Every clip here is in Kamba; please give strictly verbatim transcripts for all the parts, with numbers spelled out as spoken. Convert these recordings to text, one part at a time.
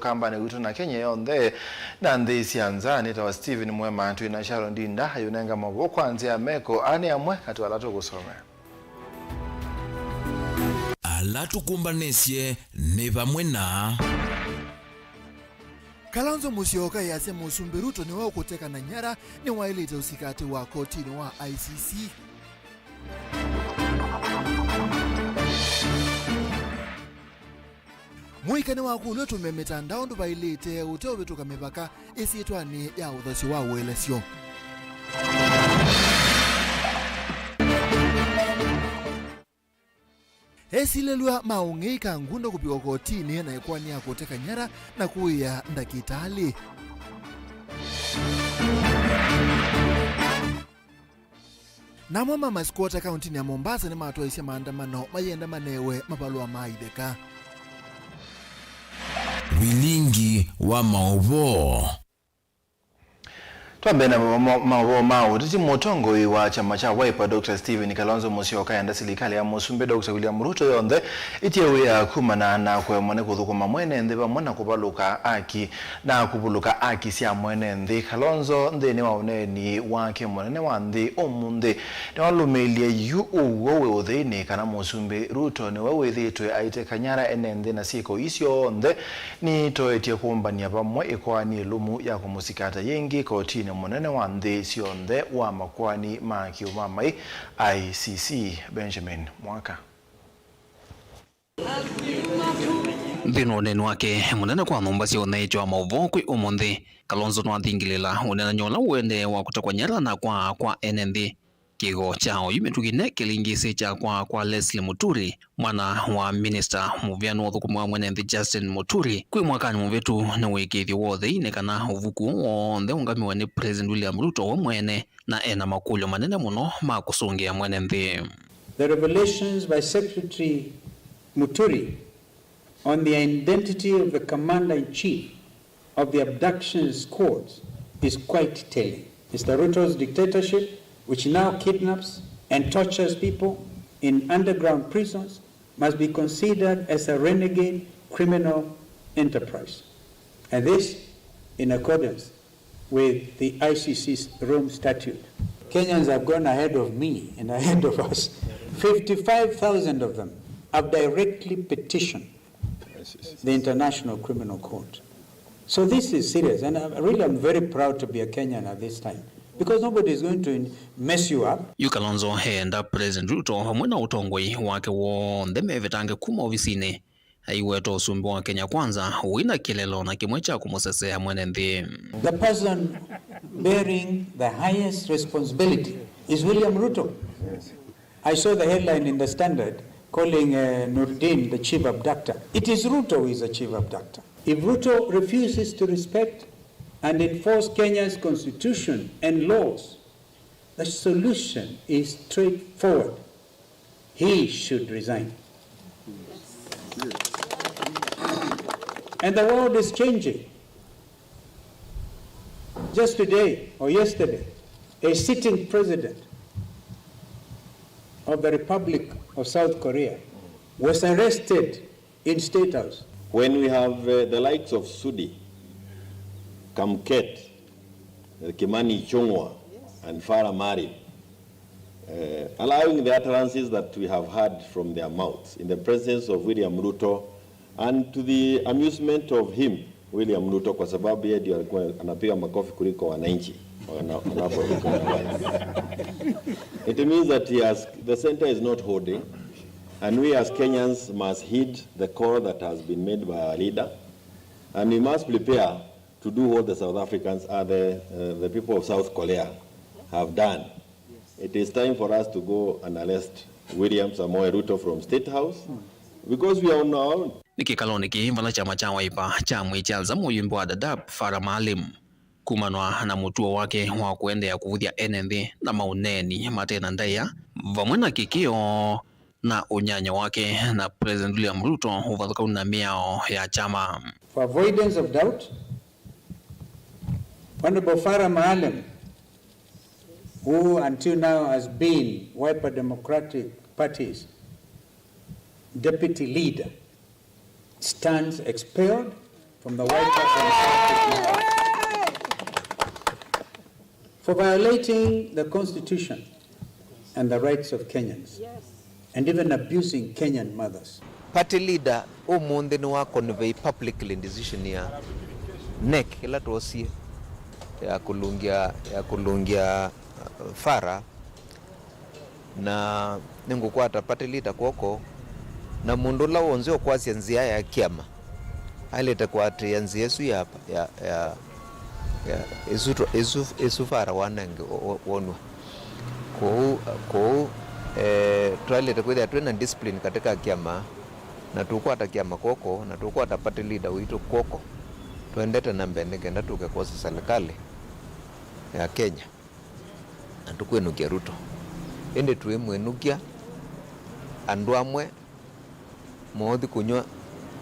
kambanĩ witũ na Kenya yonthe na nthĩ sya nza. Nĩtawa Stephen Mwema, twĩ na Sharon Ndinda ayũnenga maũvoo kwa nzĩa ya meko. Aa nĩ amwe katĩ wa ala tũkũsomea. Ala tũkũmbanĩsye nĩ vamwe na Kalonzo Musyoka easya Mũsumbĩ Ruto nĩwe ũkũtekana nyara nĩwaĩlĩte ũsika atĩ wa kotinĩ wa I C C. Mũika nĩwakũlw'a tũme mĩtandao ndũvaĩlĩte ũteũvĩtũka mĩvaka ĩsyĩtwanĩ ya ũthasyo wa ũelesyo. Esilĩlw'a ma ũng'ei Kangundo kũviwa kotinĩ na ĩkoani ya kũteka nyara na kũĩa ndakĩtalĩ. Namo ma masikwota kauntinĩ ya Mombasa nĩmatwaisye maandamano mayenda manewe mavalũa ma itheka. Vilingi wa maũvoo. Twambe na mo-, mo-, maũvoo ma ũteti. Mũtongoi wa kyama kya Wiper, Doctor Stephen Kalonzo Musyoka enda silikalĩ ya Mũsumbĩ Doctor William Ruto yonthe ĩtie wĩa kumana na kũemwa nĩ kũthũkũma mwene nthĩ vamwe na kũvalũka aki na kũvulũka aki sya mwene nthĩ. Kalonzo nthĩnĩ wa ũneeni wake mũnene wa nthĩ ũmũnthĩ nĩwalũmĩĩlye yu ũw'o wĩ ũtheinĩ kana Mũsumbĩ Ruto nĩwe wĩthĩĩtwe aiteka nyara ene nthĩ na syĩko ii syonthe nitoetye kũmbany'a vamwe ĩkoani ĩlũmu ya kũmũsikata yĩngĩ kotinĩ mũnene wa nthĩ syonthe wa makoani ma kĩũmamai, I C C. Benjamin Mwaka. Nthĩnĩ wa ũneeni wake mũnene kwa nyũmba sya ũnyaĩĩkyo wa maũvoo kwĩ ũmũnthĩ, Kalonzo nĩwathingĩlĩla ũneenany'a ũla ũendee wa kũtekwa nyara na kwaa kwa ene nthĩ. Kĩko kya oyu mĩtũkĩ ne kĩlingĩsĩ kya kwaa kwa Leslie Muturi, mwana wa minista mũvĩanũ wa ũthũkũmi wa mwene nthĩ Justin Muturi, kwĩ mwakanĩ mũvĩtu nĩ ũĩkĩĩthyo wa ũtheinĩ kana ũvuku ũũ w'onthe ũngamiwe nĩ President William Ruto we mwene, na ena makũlyo manene mũno ma kũsũngĩa mwene nthĩ. The revelations by Secretary Muturi on the identity of the commander-in-chief of the abduction squads is quite telling. Mister Ruto's dictatorship, which now kidnaps and tortures people in underground prisons, must be considered as a renegade criminal enterprise, and this in accordance with the I C C's Rome Statute. Kenyans have gone ahead of me and ahead of us. Fifty-five thousand of them have directly petitioned the International Criminal Court. So this is serious, and I really am very proud to be a Kenyan at this time, because nobody is going to mess you up. Yu Kalonzo eenda President Ruto vamwe na ũtongoi wake w'onthe mevetange kuma ovisinĩ, aiweta ũsumbĩ wa Kenya Kwanza wĩ na kĩlelo na kĩmwe kya kũmũsesea mwene nthĩ. The person bearing the highest responsibility is William Ruto. I saw the headline in the Standard calling, uh, Nurdin the chief abductor. It is Ruto who is the chief abductor. If Ruto refuses to respect and enforce Kenya's constitution and laws, the solution is straightforward. He should resign. And the world is changing. Just today or yesterday, a sitting president of the Republic of South Korea was arrested in State House. When we have, uh, the likes of Sudi, Kamket, uh, Kimani Ichung'wa, and Farah Maalim, uh, allowing the utterances that we have heard from their mouths in the presence of William Ruto, and to the amusement of him, William Ruto, kwa sababu yeye ndio alikuwa anapiga makofi kuliko wananchi wana-, wanapopiga makofi. It means that he has, the center is not holding, and we as Kenyans must heed the call that has been made by our leader, and we must prepare to do what the South Africans, uh, the, uh, the people of South Korea have done. It is time for us to go and arrest William Samoei Ruto from State House because we are on our own. Nĩ kĩkalonĩ kĩĩ vala kyama kya Wiper kyamwĩkya nza mũyumbi wa Dadaab, Farah Maalim, kumanwa na mũtuo wake wa kũendeea kũvũthya ene nthĩ na maũneeni mate na ndaĩa, vamwe na kĩkĩo na ũnyanya wake na President William Ruto ũvathũkanu na mĩao ya kyama. For avoidance of doubt, Honorable Farah Maalim, who until now has been Wiper Democratic Party's deputy leader, stands expelled From the White House and for violating the Constitution and the rights of Kenyans, and even abusing Kenyan mothers. Party leader ũmũnthĩ nĩwa convey publicly decision ya NEC ĩla twosie ya kũlũngya, ya kũlũngya, uh, Farah. Na nĩngũkwata party leader kw'oko, na mũndũ ũla w'onthe ũkwasya nzĩa ya kĩama aĩlĩte kũatĩĩa nzĩa ĩsu ya, ya, ya, ya ĩsu twa-, ĩsu, ĩsu Farah wanenge wo-, wo-, wonw'a. Kwoou, kwoou, eh, twaĩlĩte kwĩthĩa twĩ na discipline katika kĩama, na tũkwata kĩama kw'oko, na tũkwata party leader witũ kw'oko, tũendete na mbee nĩ kenda tũke kwosa serikali ya Kenya. Na tũkwĩnũkya Ruto. Ĩndĩ twĩmwĩnũkya, andũ amwe moothi kũnyw'a,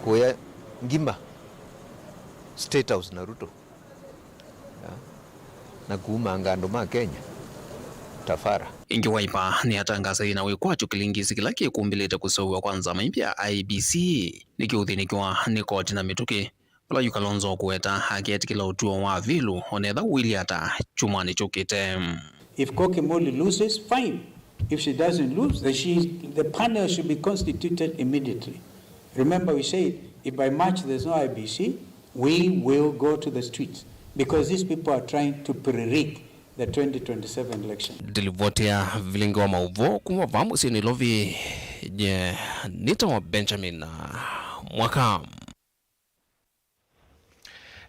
kũya ngima State House na Ruto, ya, na kuumanga andũ ma Kenya ta Farah. Ĩngĩ, Wiper nĩyatangasaie na wĩkwatyo kĩlingisi kĩla kĩkũmbĩlĩte kũseũvw'a kwa nzama ĩmbya ya I E B C nĩkĩũthĩnĩkĩwa nĩ koti na mĩtũkĩ. Vala yu Kalonzo ũkũweta aketĩkĩla ũtuo wa vĩlũ, onetha ũilyĩ ata kyumwanĩ kyũkĩte. If Kokimoli loses, fine. If she doesn't lose, then she, the panel should be constituted immediately. Remember we said, if by March there's no I B C, we will go to the streets because these people are trying to pre-rig the twenty twenty-seven election. Ndilivoti ya vilingi wa maũvoo kuma vaa mũsyĩ Nairobi, nye nĩtawa Benjamin Mwaka.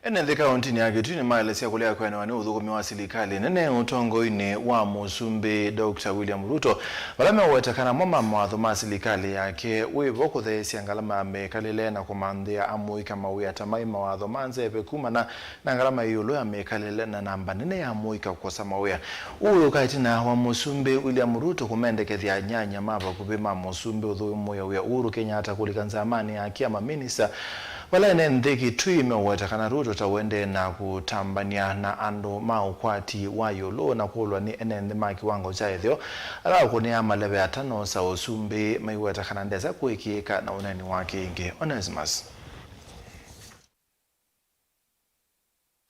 Ene nthĩ kaũntinĩ ya Kitui nĩmaelesya kũlea kũenewa nĩ ũthũkũmi wa silikalĩ nene ũtongoinĩ wa Mũsumbĩ Doctor William Ruto, vala meũweta kana mo ma mawatho ma silikalĩ yake wĩ vo kũtheesya ngalama ya mĩkalĩle na kũmanthĩa amũika mawĩa ta maĩ mawatho ma nzeve kumana na ngalama ĩ ĩũlũ ya mĩkalĩle na namba nene ya amũika kũkosa mawĩa. Ũũ wĩũka ĩtina wa Mũsumbĩ William Ruto kũmendekethya anyanya ma vakuvĩ ma Mũsumbĩ ũthũmũĩa wĩa Uhuru Kenyatta kũlika nzamanĩ yake ya maminista, vala ene nthĩ Kitui meũweta kana Ruto ta ũendee na kũtambany'a na andũ ma ũkwati wa ĩũlũ na kũlwa nĩ ene nthĩ ma kĩwango kya ĩtheo, ala akũnĩaa maleve atanosa ũsumbĩ, maiweta kana ndesa kũĩkĩĩka na ũneeni wake ĩngĩ. Onesimus.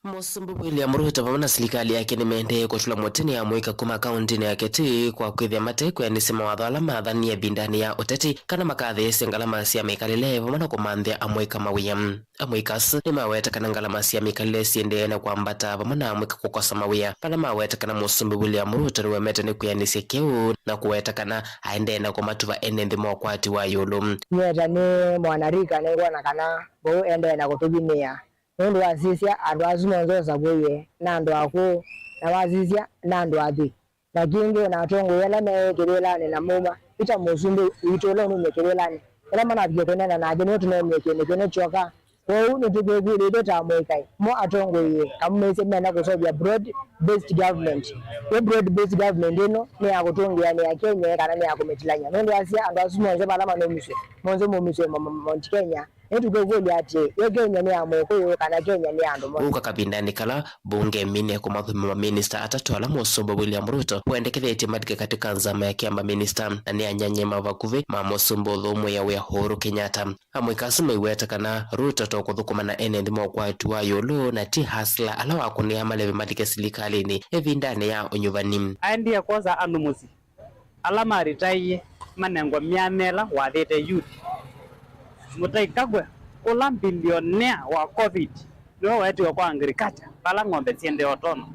Mũsumbĩ William Ruto vamwe na silikalĩ yake nĩmaendee kũtũla mũtĩ nĩ amũika kuma kaũntinĩ ya Kitui kwa kwĩthĩa mate kwĩanĩsya mawatho ala maathanie ĩvindanĩ ya ũteti kana makatheesye ngalama sya mĩkalĩle vamwe na kũmanthĩa amũika mawĩa. Amũika asu nĩmaweta kana ngalama sya mĩkalĩle syĩendee na kwambata vamwe na amũika kũkosa mawĩa, vala maweta kana Mũsumbĩ William Ruto nĩwemete nĩ kwĩanĩsya kĩu na kũweta kana aendee na kũmatuva ene nthĩ ma ũkwati wa ĩũlũ. Nyie ta nĩ mwanarika nĩngwona kana vau endee na kũtũvinyĩĩa. Nũndũ wasisya, andũ asu monthe ũsavũie na andũ akũũ, na wasisya, na andũ athwii. Na kĩngĩ, o na atongoi ala me kĩvĩlanĩ na mauma, Peter Mũsumbĩ witũ ũla ũnaumie kĩvĩlanĩ, ĩla manavikie kũneena nake, nĩwe tũneenie kĩndũ kĩnene kyoka. Kwoou nĩtũkĩkw'ĩlĩte ta amũika, mo atongoi kamũmĩĩsye mena kũseũvya broad based government. Yo broad based government ĩno nĩ ya kũtũngĩanĩa Kenya kana nĩ ya kũmĩtilany'a? Nũndũ wasisya, andũ asu monthe vala manaumisye, monthe maumisye Mo-, Mo-, Mount Kenya. Nĩtũkĩkũlya atĩĩ, yo Kenya nĩ ya Mũkũyũ kana Kenya nĩ ya andũ monthe? Ũka kavindanĩ kala mbunge ĩmine kũmathũmĩa maminista atatũ ala Mũsumbĩ William Ruto wendekethetye malike katĩ ka nzama yake ya maminista, na nĩ anyanya ma vakuvĩ ma Mũsumbĩ ũthũmũĩa wĩa Uhuru Kenyatta. Amũika asu maiweta kana Ruto to kũthũkũma na ene nthĩ ma ũkwati wa ĩũlũ na ti hustler ala wakũnĩaa maleve malike silikalĩnĩ ĩvindanĩ ya ũnyuvani. Aendie kwosa andũ mũsyĩ. Ala maritaie manengwa myanya ĩla wathĩte youth. Mũtai Kagwe, ũla billionaire wa covid, nĩwe weetiwe kwa agriculture, vala ng'ombe syendee ũtono.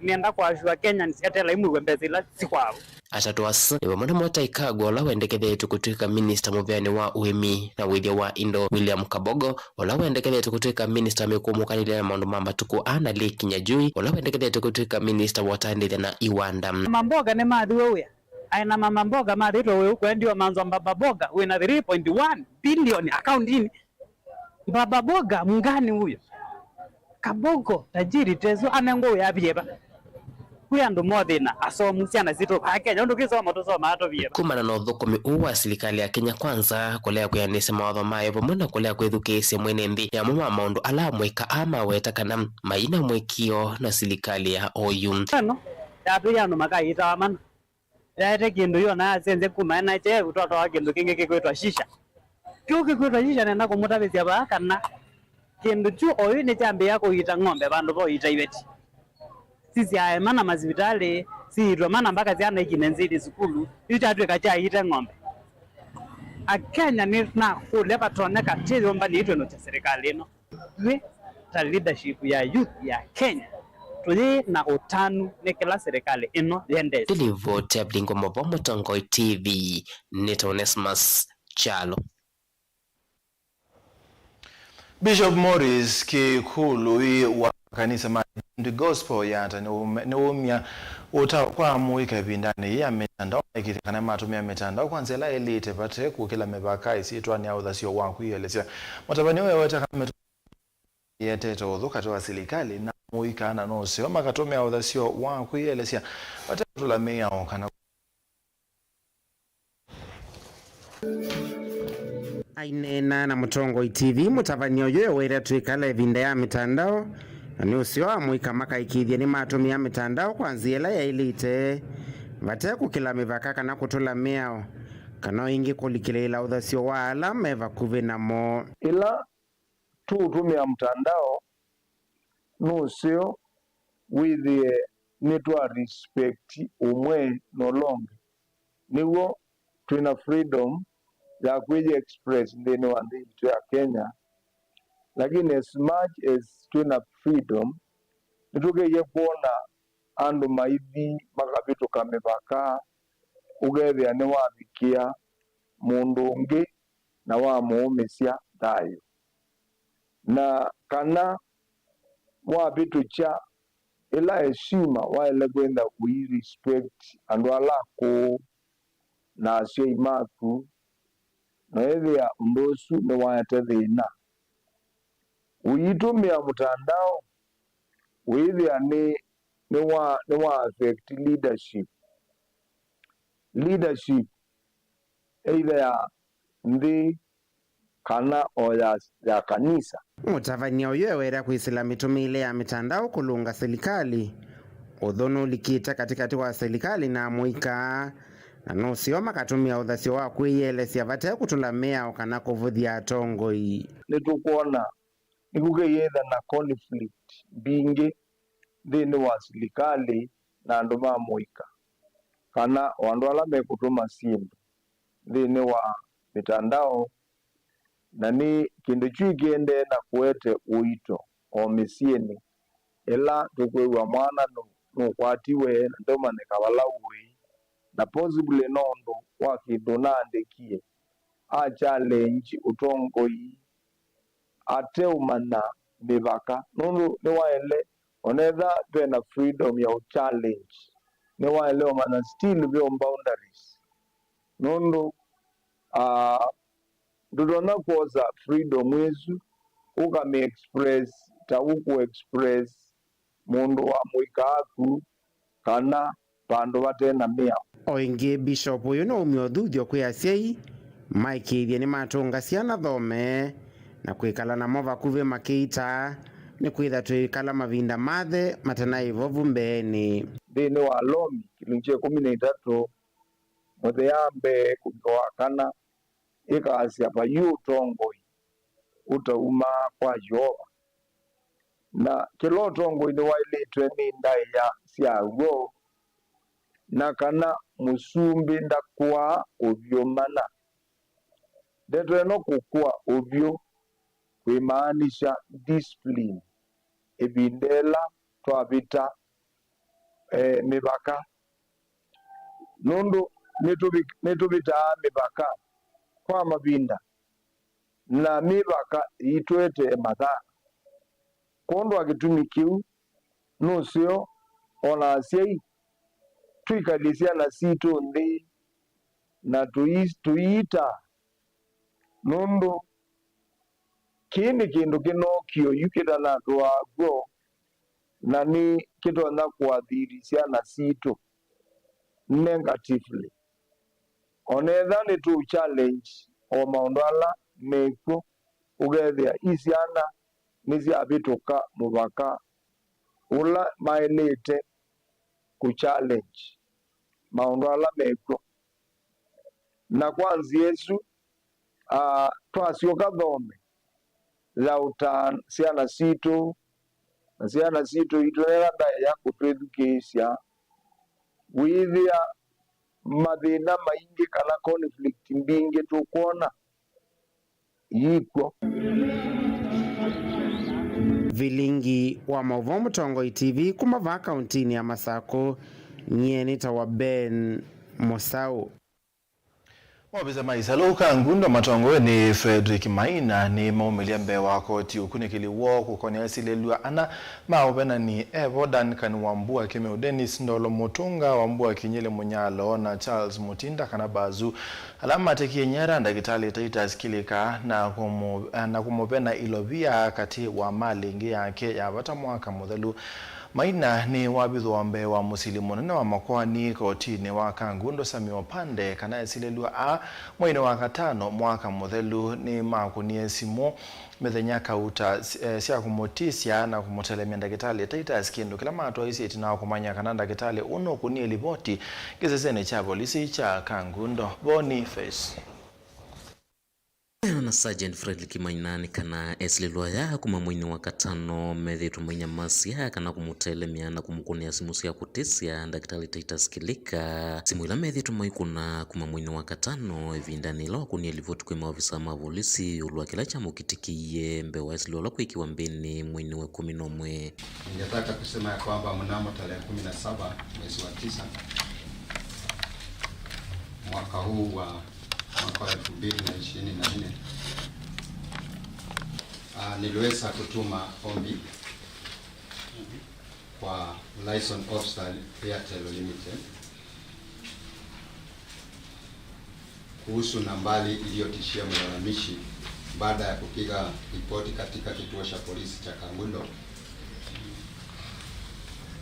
Nĩenda kũassure Kenyans etelai mũw'e mbesa ila si kwao. Atatũ asu nĩ vamwe na Mũtai Kagwe, ũla wendekethetye kũtw'ĩka minista mũveanĩ wa ũĩmi na ũĩthya wa indo, William Kabogo, ũla wendekethetye kũtw'ĩka minista mĩkũmũkanĩlya na maũndũ ma matukũ aa, na Lee Kinyanjui, ũla wendekethetye kũtw'ĩka minista wa ũtandĩthya na iwanda. Mama mboga nĩmathiwe wĩa. Aĩ na mama mboga mathĩtwe wĩu kwendiwa manzwa Baba Mboga wĩna three point one billion akauntinĩ. Baba Mboga mngani huyo? Kabogo, tajiri tesu, anengwa wĩa avieva? Kwĩ andũ mothĩna, asomu, syana sitũ vaa Kenya, ũndũ kĩsomo tũsomaa tũvieva? Kumana na ũthũkũmi ũũ wa silikalĩ ya Kenya Kwanza, kũlea kwĩanĩsya mawatho mayo vamwe na kũlea kwĩthukĩĩsya mwene nthĩ, nĩ amwe ma maũndũ ala amũika aa maweta kana maina mũĩkĩĩo na silikalĩ ya oyu. Ĩno yatwĩie andũ makayĩtawa mana. Yaete kĩndũ yo na yasenzya kuma N H I F, twatwawa kĩndũ kĩngĩ kĩkwĩtwa shisha. Kĩu kĩkwĩtwa shisha nenda kũmũtavĩsya vaa kana Kĩndũ kyu oyu nĩkyambĩĩa kũiita ng'ombe vandũ va ũiita iveti. Sisyaema na masivitalĩ, siitwe mana mpaka syana ikine nzĩnĩ sukulu, yu kyatw'ĩka kyaĩĩte ng'ombe. Akenya nĩ nakũlya vatonyeka twĩyũmbanĩtwe nũkya serikali ĩno. Twĩ ta leadership ya youth ya Kenya, tũyĩ na ũtanu nĩ kĩla serikali ĩno yendete. Ĩlivoti ya Vilingo Movo Mũtongoi T V, nĩ ta Onesmus Kyalo. Bishop Morris Kĩkũlũĩ wa kanisa ma Redeemed Gospel Yatta nĩwũme- nĩwũmya ũtao kwa amũika ĩvindanĩ yĩĩ ya mĩtandao maĩkĩĩthya kana matũmĩa mĩtandao kwa nzĩa ĩla ĩlĩte vate kũkĩla mĩvaka ĩsyĩtwanĩ ya ũthasyo wa kwĩyĩelesya. Mũtavany'a ũyũ aweta kana mĩtandao ĩetete ũthũ katĩ wa silikalĩ na amũika na nũseo makatũmĩa ũthasyo wa kwĩyĩelesya vate kũtũla mĩao kana Aineena na Mũtongoi T V, mũtavany'a ũyũ ewaĩle twĩkala ĩvinda ya mĩtandao, na nĩ ũseo amũika makaĩkĩĩthya nĩmatũmĩa mĩtandao kwa nzĩa ĩla yaĩlĩte, vate kũkĩla mĩvaka kana kũtũla mĩao, kana o ĩngĩ kũlikĩlĩĩla ũthasyo wa ala me vakuvĩ namo. Ĩla tũũtũmĩa mũtandao, nũseo wĩthĩe nĩtwa respect ũmwe na ũla ũngĩ. Nĩw'o twĩ na freedom ya kwĩyĩ express nthĩnĩ wa nthĩ yitũ ya Kenya, lakini as much as twĩ na freedom, nĩtũkeie kwona andũ maithi makavĩtũka mĩvaka, ũkethĩa nĩwavikĩa mũndũ ũngĩ na wamũũmĩsya thayũ, na kana wavĩtũkya ĩla heshima waĩle kwĩtha ũi respect andũ ala akũũ na asyai maku, na wĩthĩa ũndũ ũsu nĩwaete thĩna. Ũitũmĩa mũtandao wĩthĩa nĩ nĩwa nĩwa affect leadership. Leadership either ya nthĩ kana o ya, ya kanisa. Mũtavany'a ũyũ ewaĩle kwĩsĩla mĩtũmĩĩle ya mĩtandao kũlũnga silikalĩ. Ũthũ nũlikĩte katĩkatĩ wa silikalĩ na amũika, na nũseo makatũmĩa ũthasyo wa kwĩyĩelesya vate kũtũla mĩao kana kũvũthya atongoi. Nĩtũkwona nĩkũkeie ĩtha na conflict mbingĩ nthĩnĩ wa silikalĩ na andũ ma mũika, kana o andũ ala mekũtũma syĩndũ nthĩnĩ wa mĩtandao, na nĩ kĩndũ kyu kĩendee na kũete ũito o mĩsyĩnĩ, ĩla tũkwĩw'a mwana nũ- nũkwatiwe na ndeũmanyĩka vala ũĩ, na possibly nũndũ wa kĩndũ ũnaandĩkie, a challenge ũtongoi ateũmanya mĩvaka, nũndũ nĩwaĩle, onetha vena freedom ya ũ challenge, nĩwaĩle ũmanya still ve boundaries, nũndũ ah, ndũtonya kwosa freedom ĩsu ũkamĩ express ta ũkũ express mũndũ wa mũika aku kana vandũ vate na mĩao. O ĩngĩ, Bishop ũyũ nũumya ũthuthyo kwĩ asyai maĩkĩĩthye nĩmatũnga syana thome na kwĩkala namo vakuvĩ makĩita, nĩkwĩtha twĩkala mavinda mathe matanaĩ vovu mbeenĩ. Nthĩnĩ wa Alomi kĩlungu kya ĩkũmi na itatũ, mũthĩa mbee kũvika wa kana, ĩkasya, vaiĩ ũtongoi ũtaumaa kwa Yeova, na kĩla ũtongoi nĩwaĩlĩtwe nĩ ndaĩa syaw'o, na kana mũsumbĩ ndakũaa ũvyũ mana. Ndeto ĩno kũkũa ũvyũ kwĩmaanisha discipline ĩvinda ĩla twavĩta eh, mĩvaka, nũndũ nĩtũvi- nĩtũvĩtaa mĩvaka kwa mavinda, na mĩvaka yĩitũetee mathĩna. Kwondũ wa kĩtumi kĩu, nũseo o na asyai twĩkalye syana sitũ nthĩ na tũi- tũiita, nũndũ kĩĩ nĩ kĩndũ kĩnookie oyu kĩtanatũaa kw'o, na nĩ kĩtonya kũathiri syana sitũ negatively. O na ethĩwa nĩtũ challenge o maũndũ ala mekw'o, ũkethĩa i syana nĩsyavĩtũka mũvaka ũla maĩlĩte kũ challenge maũndũ ala mekw'o. Na kwa nzĩa ĩsu, ah, twasyoka thome, ya ũtaa syana sitũ, na syana sitũ itũnena ndaĩa kũtwĩthukĩĩsya, wĩthĩa mathĩna maingĩ kana conflict mbingĩ tũkwona iikw'o. Vilingi wa maũvoo Mũtongoi T V kuma vaa kauntinĩ ya Masakũ, nyie nĩtawa Ben Mũsaũ. Maovisa ma ĩsalũ Kangundo matongoew'e nĩ Frederick Maina nĩmaumĩlya mbee wa koti ũkunĩkĩli woo kũkonĩa esilĩlw'a ana ma ũvenani, evo Duncan Wambua Kĩmeu, Dennis Ndolo Mũtũnga, Wambua Kinyĩlĩ Mũnyalo na Charles Mũtinda kana Bazu, ala matekie nyara ndakĩtalĩ Titus Kĩlĩka na kũmũ-, na kũmũvena ilovia katĩ wa malĩ ĩngĩ yake ya vata mwaka mũthelu. Maina nĩwavithũa mbee wa mũsili mũnene wa makoani kotinĩ wa Kangundo Sammy Opande kana esilĩlw'a aa mweinĩ wa katano mwaka mũthelu nĩmakũnie simũ mĩthenya kauta, eh, sya kũmũtĩsya na kũmũtelemya ndakĩtalĩ Titus, kĩndũ kĩla matwaisye ĩtina wa kũmanya kana ndakĩtalĩ ũũ nũkũnie livoti kĩsesenĩ kya volisi kya Kangundo. Boniface. Kũneena na Sergeant Fredrick Maina nĩ kana esilĩlw'a aya kuma mweinĩ wa katano methĩĩtwe mainyamasya kana kũmũtelemya na kũmũkũnĩa simũ sya kũtĩsya ndakĩtalĩ Titus Kĩlĩka. Simũ ila methĩĩtwe maikũna kuma mweinĩ wa katano ĩvindanĩ ĩla wakũnie livoti kwĩ maovisa ma volisi ĩũlũ wa kĩla kyamũkitĩkĩie mbee wa esilĩlw'a ũla kwĩkĩwa mbĩnĩ mweinĩ wa ĩkũmi na ũmwe. Ningetaka kusema ya kwamba mnamo tarehe kumi na saba mwezi wa tisa mwaka huu wa mwaka wa elfu mbili na ishirini na nne, ah, niliweza kutuma ombi kwa liaison officer Airtel Limited kuhusu nambari iliyotishia mlalamishi baada ya kupiga ripoti katika kituo cha polisi cha Kangundo,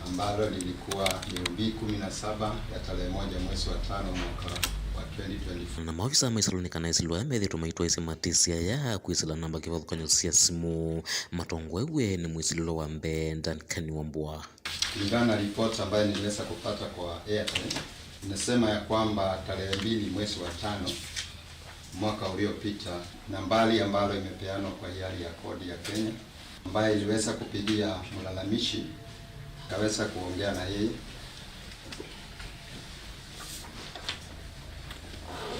ambalo lilikuwa ni O B kumi na saba ya tarehe moja mwezi wa tano mwaka wa twenty twenty-four. Na maovisa ma ĩsalũ nĩ kana esilĩlw'a aya methĩĩtwe maitwaĩsye matĩsĩ aya kwĩsĩla namba kĩvathũkany'o sya simũ matongoew'e nĩ mwĩsilĩlw'a wa mbee Duncan Wambua. Kulingana na reports ambayo niliweza kupata kwa Airtel, inasema ya kwamba tarehe mbili mwezi wa tano mwaka uliopita, nambari ambalo imepeanwa kwa hiari ya kodi ya Kenya, ambaye iliweza kupigia mlalamishi, akaweza kuongea na yeye,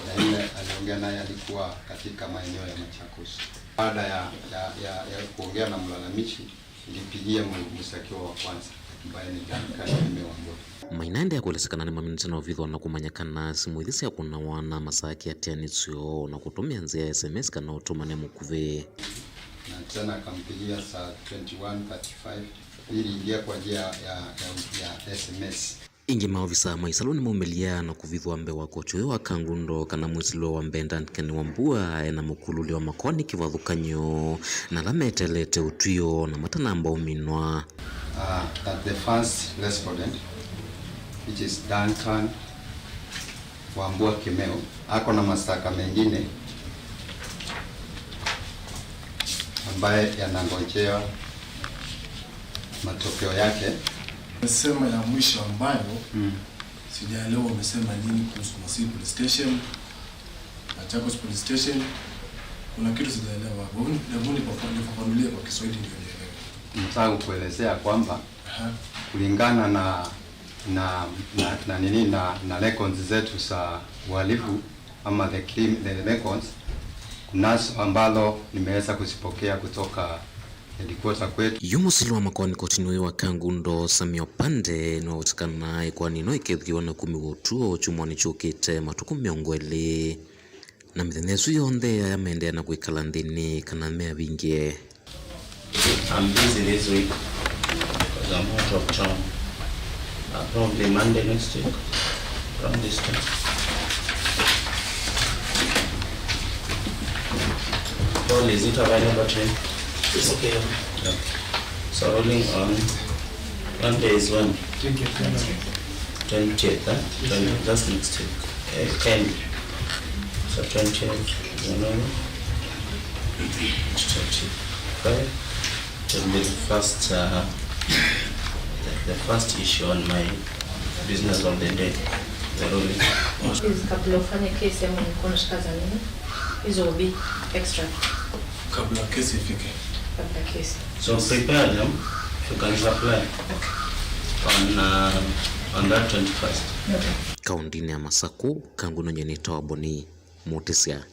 na yule aliongea naye alikuwa katika maeneo ya Machakos. Baada ya, ya, ya, ya kuongea na mlalamishi, nilipigia mu-, mshtakiwa wa kwanza, ambaye ni Duncan Kĩmeu Wambua. Maina aendeea kũelesya kana nĩmaminĩte na ũvithũa na kũmanya kana simũ ithi syakũnawa na masaa kĩatĩanĩ syoo na kũtũmĩa nzĩa ya S M S kana ũtũmane mũkuvĩ. Na tena akampigia saa twenty-one thirty-five, iliingia kwa njia ya, ya, ya S M S. Ĩngĩ maovisa ma ĩsalũ nĩmaumĩlya na kũvithwa mbee wa koti ũyũ wa Kangundo kana mwĩsilwa wa mbee Duncan Wambua ena mũkulũlyo wa makoani kĩvathũkany'o na ala meteelete ũtw'ĩo na matanamba ũminwa. Uh, that the first respondent, which is Duncan Wambua Kĩmeu, ako na mashtaka mengine ambaye yanangojea matokeo yake. Amesema ya mwisho ambayo, mm, sijaelewa umesema nini kuhusu Masii Police Station, Machakos Police Station. Kuna kitu sijaelewa. Hebu, hebu nifafa-, nifafanulie kwa Kiswahili ndio nielewe. Nataka kukuelezea kwamba, aha, kulingana na, na, na, na nini, na, na records zetu za uhalifu, ama the crim-, the records, kunazo ambalo nimeweza kuzipokea kutoka headquarter kwetu. Yu mũsili wa makoani kotini ũyũ wa Kangundo, Sammy Opande, nĩwawetekana ĩkoani ĩno ĩkethĩwa na kumi wa ũtũo kyumwanĩ kyũkĩte matukũ mĩongo ĩlĩ. Na mĩthenya ĩsu yonthe aya maendeea na kwĩkala nthĩnĩ kana meavingĩe. I'm busy this week because I'm out of town. Uh, probably Monday next week, around this time. Paul, is it available to you? It's okay. Yeah. So rolling on, Monday is when? Twentieth. Twentieth, huh? Twentieth, that's next week. Uh, ten. So twentieth, you know, twenty-five. It'll be the first, uh, the, the first issue on my business of the day, the ruling. Please, kabla ufanye case ama nikuwa unashika za nini? Hizo will be extra. Kabla kesi ifike. Kabla kesi. So prepare them, you can supply on, uh, on that twenty-first. Kauntinĩ ya Masaku, Kangũnonye nĩ Toboni Mutisya.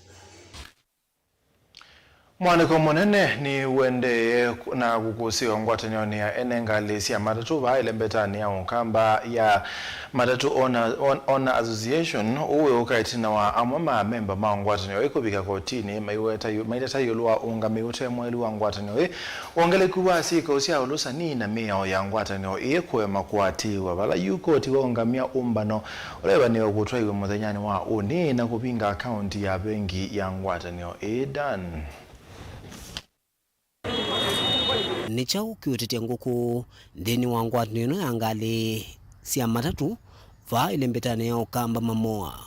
Mwanĩko mũnene nĩ ũendee na kũkũsĩwa ngwatanĩonĩ ya ene ngalĩ sya matatũ vaa ĩlembetanĩ ya Ũkamba ya Matatũ Owner, Own-, Owner Association, ũũ wĩ ũka ĩtina wa amwe ma amemba ma ngwatanĩo ĩĩ kũvika kotinĩ maiweta yu-, maiteta ĩũlũ wa ũũngamĩi ũte mwaĩlu wa ngwatanĩo ĩĩ, wongeleku wa syĩko sya ũlũsani na mĩao ya ngwatanĩo ĩĩ kũema kũatĩĩwa, vala yu koti waũngamya ũmbano ũla wĩvanĩwe kũtwaiwe mũthenyanĩ wa ũnĩ na kũvinga akaunti ya vengi ya ngwatanĩo ĩĩ. Dan. Nĩ kyaũ kĩũtetya ngũkũ nthĩnĩ wa ngwatanĩo ĩno ya ngalĩ sya matatũ vaa ĩlembetanĩ ya Ũkamba Mamoa?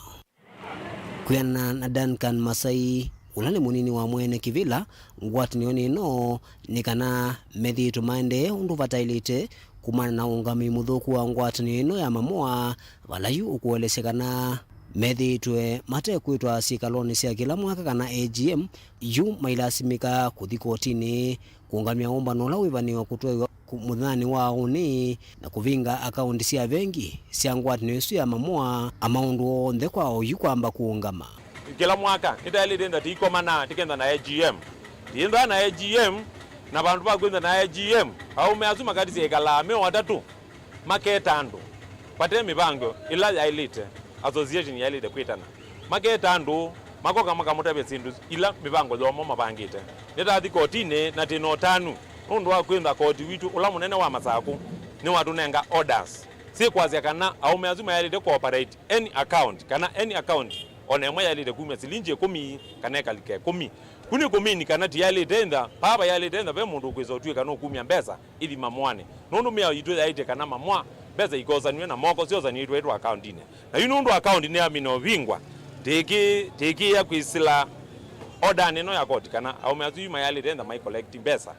Kwĩanana na Duncan Masai, ũla nĩ mũnini wa mwene kĩvĩla ngwatanĩonĩ ĩno, nĩ kana methĩĩtwe maendee ũndũ vataĩlĩte kumana na ũũngamĩi mũthũku wa ngwatanĩo ĩno ya Mamoa, vala yu ũkũelesya kana methĩĩtwe mate kwĩtwa syĩkalonĩ sya kĩla mwaka kana A G M, yu mailasimĩka kũthi kotinĩ kũũngamya ũmbano ũla wĩvanĩwe kũtwaiwa kũ-, mũthenyanĩ wa ũnĩ na kũvinga akaunti sya vengi sya ngwatanĩo ĩsu ya Mamoa, a maũndũ onthe kwa oyu kwamba kũũngama. Kĩla mwaka nĩtaĩlĩte ĩtha tĩikomana tĩkenda na A G M. Tĩĩndaa na A G M, na vandũ va kwĩnda na A G M, aũme asu makatisya ĩkalaa me o atatũ, maketa andũ vate mĩvango ĩla yaĩlĩte, association yaĩlĩte kwĩtana. Maketa andũ, makoka makamũtavya syĩndũ ila mĩvango yomo mavangĩte. Nĩtathi kotinĩ na tĩ na ũtanu nũndũ wa kwĩnda koti witũ ũla mũnene wa Masakũ nĩwatũnenga orders syĩkwasya kana aũme asu mayaĩlĩte kũoperate any account, kana any account o na ĩmwe yaĩlĩte kumya silingi ĩkũmi kana ĩkalika ĩkũmi. Ku nĩ kũmini kana tiyaĩlĩte ĩtha, paa vayaĩlĩte ĩtha ve mũndũ ũkwĩsa ũtw'ĩka nũkumya mbesa ithi Mamoanĩ, nũndũ mĩao yitũ yaĩtye kana Mamoa mbesa ikosanw'e na moko syosanĩtwe ĩtwa akaundinĩ. Na yu nũndũ akaũndi nĩyamina ũvingwa, tĩkĩ-, tĩkĩĩa kwĩsĩla order ĩno ya koti kana aũme asu yu mayaĩlĩte ĩtha mai collect mbesa.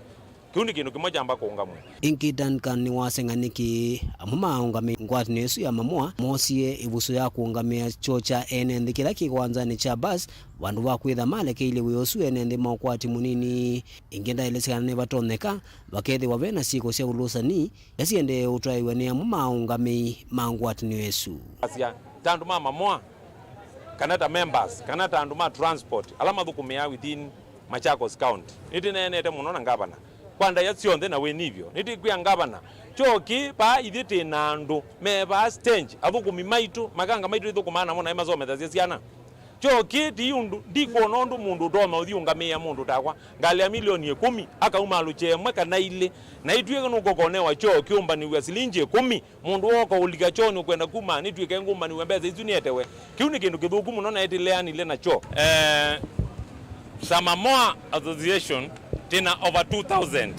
Kĩu nĩ kĩndũ kĩmwe kyamba kũũngamw'a. Ĩngĩ, Duncan nĩwaseng'a nĩkĩ amwe ma aũngamĩi ngwatanĩo ĩsu ya Mamoa moosie ĩvuso ya kũũngamĩa kyoo kya ene nthĩ kĩla kĩ kĩwanzanĩ kya bus, vandũ va kwĩtha malekeilye wĩa ũsu ene nthĩ ma ũkwati mũnini. Ĩngĩ ndaelesya kana nĩvatonyeka vakethĩwa ve na syĩko sya ũlũsani ila siendee ũtwaĩw'a nĩ amwe ma aũngamĩi ma ngwatanĩo ĩsu. Asya ta andũ ma Mamoa, kana ta members, kana ta andũ ma transport ala mathũkũmĩaa within Machakos County. Nĩtĩneenete mũno na ngavana kwa ndaĩa syonthe na wĩnivyo. Nĩtĩkwĩa ngavana, kyoo kĩĩ vaa ithyĩ twĩ na andũ me vaa stage, athũkũmi maitũ, makanga maitũ ithũkũmaa namo naĩ masomethasya syana. Kyoo kĩĩ ti ũndũ, ndikwona ũndũ mũndũ ũtonya ũthi ũngamĩĩa mũndũ takwa ngalĩ ya milioni ĩkũmi, akauma alũkye ĩmwe kana ilĩ, na itw'ĩke nũkokonewa kyoo kĩũmbanĩw'a silingi ĩkũmi. Mũndũ wooka ũlika kyoonĩ ũkwenda kuma nĩtw'ĩke ngũmbanĩw'a mbesa isu nĩetewe. Kĩu nĩ kĩndũ kĩthũku mũno na ĩtĩleanile nakyo. Eh, Samamoa Association tĩna over two thousand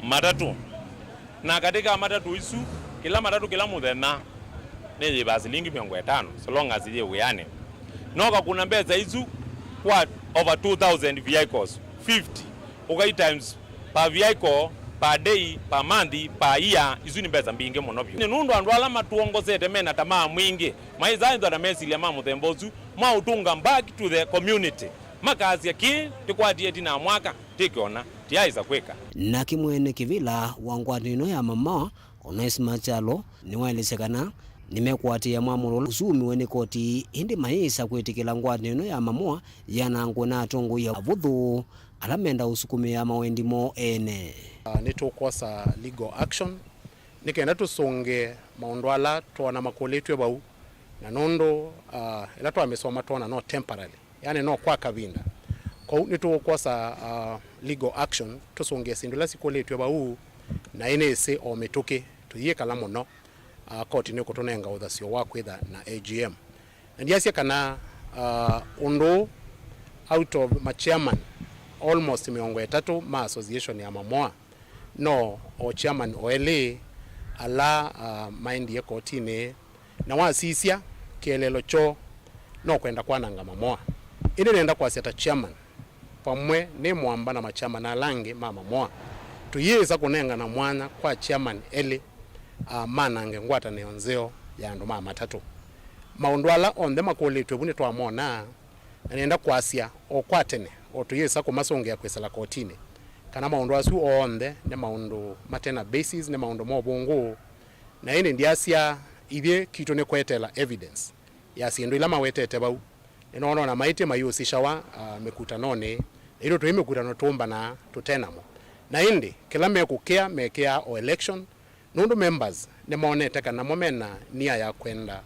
matatũ. Na katĩ ka matatũ isu, kĩla matatũ kĩla mũthenya nĩyĩvaa silingi mĩongo ĩtano, so long as yĩ wĩanĩ. No kakuna mbesa isu kwa over two thousand vehicles, fifty, ũkai times per vehicle, per day, per month, per year, isu nĩ mbesa mbingĩ mũno vyũ. Nĩ nũndũ andũ ala matwongosete mena tamaa mwingĩ, maĩsaa ĩthwa na mesilya ma mũthemba ũsu ma ũtũnga back to the community, makasya kĩĩ tĩkwatie ĩtina mwaka, tĩkĩona, tĩaĩsa kwĩka. Nake mwene kĩvĩla wa ngwatanĩo ĩno ya Mamoa, Onesmus Kyalo, nĩwaelesya kana nĩmekũatĩĩa mwamũlo ũla ũsuumiwe nĩ koti, ĩndĩ mayĩsa kwĩtĩkĩla ngwatanĩo ĩno ya Mamoa yanangwe na atongoi avũthũ ala menda ũsukumĩa mawendi moo ene. Ah, nĩtũkwosa legal action nĩ kenda tũsũngĩe maũndũ ala twoona makũlĩtw'e vau, na nũndũ, ah, ĩla twamĩsoma twoona no temporary, yani no kwa kavinda. Kwoou nĩtũkwosa, ah, legal action tũsũngĩe syĩndũ ila sikũlĩtw'e vau, na ĩnĩsĩ o mĩtũkĩ tũyĩkala mũno, ah, koti nĩkũtũnenga ũthasyo wa kwĩtha na A G M. Na ndyasya kana, ah, ũndũ ũũ, out of ma chairman almost mĩongo ĩtatũ ma association ya Mamoa, no o chairman o elĩ ala, ah, maendie kotinĩ, na wasisya kĩeleelo kyoo no kwenda kwananga Mamoa. Ĩndĩ nĩenda kwasya ta chairman, vamwe nĩ Mwamba na ma chairman ala angĩ ma Mamoa, tũyĩsa kũnengana mwanya kwa chairman elĩ, ah, manange ngwatanĩo nzeo ya andũ ma matatũ. Maũndũ ala onthe makũlĩtw'e vu nĩtwamona, na nĩenda kwasya o kwa tene, O tũyĩsa kũmasũngĩa kwĩsĩla kotinĩ kana maũndũ asu onthe nĩ maũndũ mate na basis, nĩ maũndũ ma ũvũngũ. Na ĩndĩ ndyasya ithyĩ kitũ nĩ kweteela evidence ya syĩndũ ila mawetete vau. Nĩnoona ona maĩtye mayũsisyawa, ah, mĩkutanonĩ, na itũ tũi mĩkutano tũmbanaa tũte namo. Na ĩndĩ kĩla mekũkĩa mekĩaa o election, nũndũ members nĩmonete kana mo mena nia ya kwenda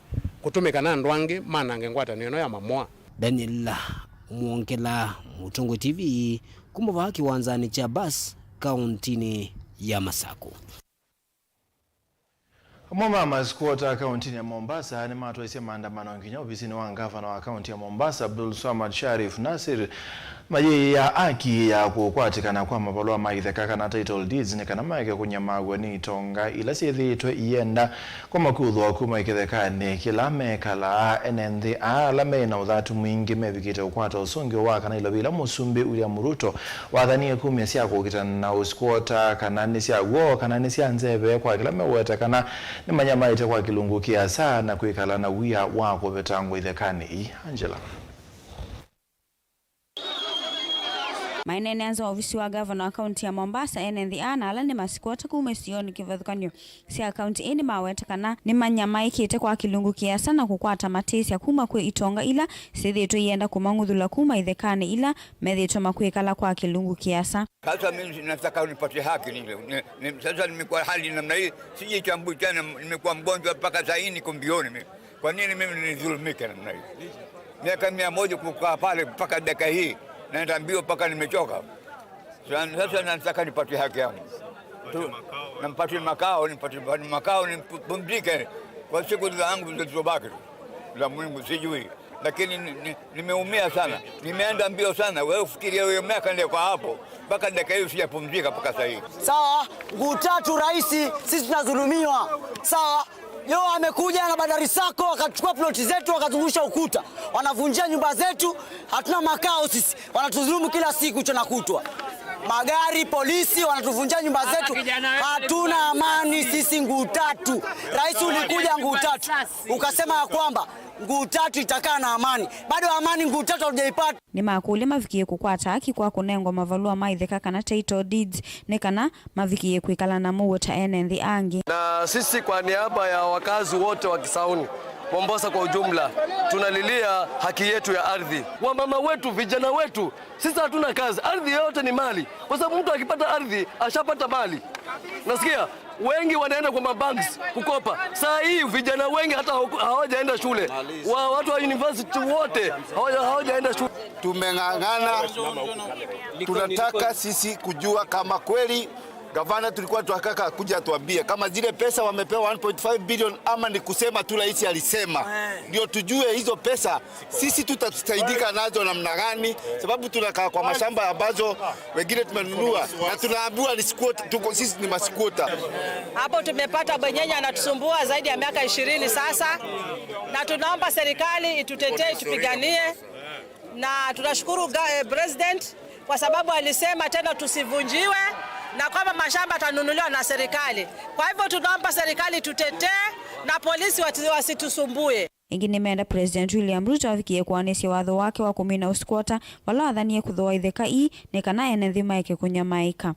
kũtũmĩka na andũ angĩ manange ngwatanĩo ĩno ya Mamoa. Daniel Mwongela, Mũtũngũ T V, kuma vaa kĩwanzanĩ kya bus kauntinĩ ya Masaku. Amwe ma masikwota kauntinĩ ya Mombasa nĩmatwaisye maandamano nginya ovisinĩ wa ngavana wa kaunti ya Mombasa, Abdul Swamad Sharif Nasir, mayĩĩa haki ya kũkwatĩkana kwa mavalũa ma itheka kana title deeds nĩ kana maeke kũnyamaaw'a nĩ itonga ila syĩthĩĩtwe ienda kwa makuthwa kuma kĩthekanĩ kĩla mekalaa. Ene nthĩ aa ala me na ũthatu mwingĩ mevikĩte ũkwata ũsũngĩo wa kana ilovi ila Mũsumbĩ William Ruto wathanie kumya sya kũkitana na ũsikwota kana nĩ sya w'o kana nĩ sya nzeve kwa kĩla meweta kana nĩmanyamaĩte kwa kĩlungu kĩasa na kwĩkala na wia wa kũvetangwa ithekanĩ ii. Angela. Maineenea nza wa ovisi wa gavana wa kaunti ya Mombasa, ene nthĩ aa na ala nĩ masikwota kuma isionĩ kĩvathũkany'o sya kaunti ĩĩ nĩmaweta kana nĩmanyamaĩkĩte kwa kĩlungu kĩasa na kũkwata matĩsya kuma kwĩ itonga ila syĩthĩĩtwe ienda kũmang'uthũla kuma ithekanĩ ila methĩĩtwe makwĩkala kwa kĩlungu kĩasa. Sasa mimi nataka unipatie haki ni, ni, ni, sasa nimekuwa hali namna hii, sijitambui tena, nimekuwa mgonjwa mpaka saa hii niko mbioni mimi. Kwa nini mimi nidhulumike namna hii? Miaka mia moja kukaa pale mpaka dakika hii, naenda mbio mpaka nimechoka. Sasa, sasa nataka nipate haki yangu. Tu, nampatie makao, nipatie makao, nipumzike kwa siku zangu zilizobaki tu za Mungu sijui. Lakini ni, ni, nimeumia sana. Nimeenda mbio sana. Wewe ufikiri hiyo miaka ndio kwa hapo. Mpaka dakika hiyo sijapumzika mpaka sasa hivi. Sawa, nguu tatu rais, sisi tunadhulumiwa. Sawa, leo amekuja na bandari sako, akachukua ploti zetu, akazungusha ukuta. Wanavunjia nyumba zetu, hatuna makao sisi. Wanatudhulumu kila siku, mchana kutwa. Magari, polisi, wanatuvunjia nyumba zetu. Hatuna amani sisi nguu tatu. Rais ulikuja nguu tatu, ukasema ya kwamba nguu tatu itakaa na amani. Bado amani nguu tatu hatujaipata. Nĩmakũlya mavikĩe kũkwata haki kwa kũnengwa mavalũa ma itheka kana title deeds nĩ kana mavikĩe kwĩkala na mũuo ta ene nthĩ angĩ. Na sisi kwa niaba ya wakazi wote wa Kisauni, Mombasa kwa ujumla, tunalilia haki yetu ya ardhi. Wamama wetu, vijana wetu, sisi hatuna kazi. Ardhi yote ni mali. Kwa sababu mtu akipata ardhi, ashapata mali. Nasikia wengi wanaenda kwa mabanks kukopa. Saa hii vijana wengi hata hawaku-, hawajaenda shule. Wa, watu wa university wote hawaja-, hawajaenda shule. Tumeng'ang'ana. Tunataka sisi kujua kama kweli gavana tulikuwa tunataka kuja atuambie kama zile pesa wamepewa one point five billion ama ni kusema tu rais alisema. Ndio tujue hizo pesa sisi tutasaidika nazo namna gani, sababu tunakaa kwa mashamba ambazo wengine tumenunua na tunaambiwa ni squat, tuko sisi ni masquatter. Hapo tumepata bwenyenye anatusumbua zaidi ya miaka ishirini sasa, na tunaomba serikali itutetee, itupiganie, na tunashukuru ga-, eh, president kwa sababu alisema tena tusivunjiwe na kwamba mashamba yatanunuliwa na serikali. Kwa hivyo tunaomba serikali tutetee na polisi wati-, wasitusumbue. Ĩngĩ nĩmeenda President William Ruto avikĩe kũanĩsya watho wake wa kũmina ũsikwota vala wathanie kũthooa itheka ii nĩ kana ene nthĩ maeke kũnyamaĩka.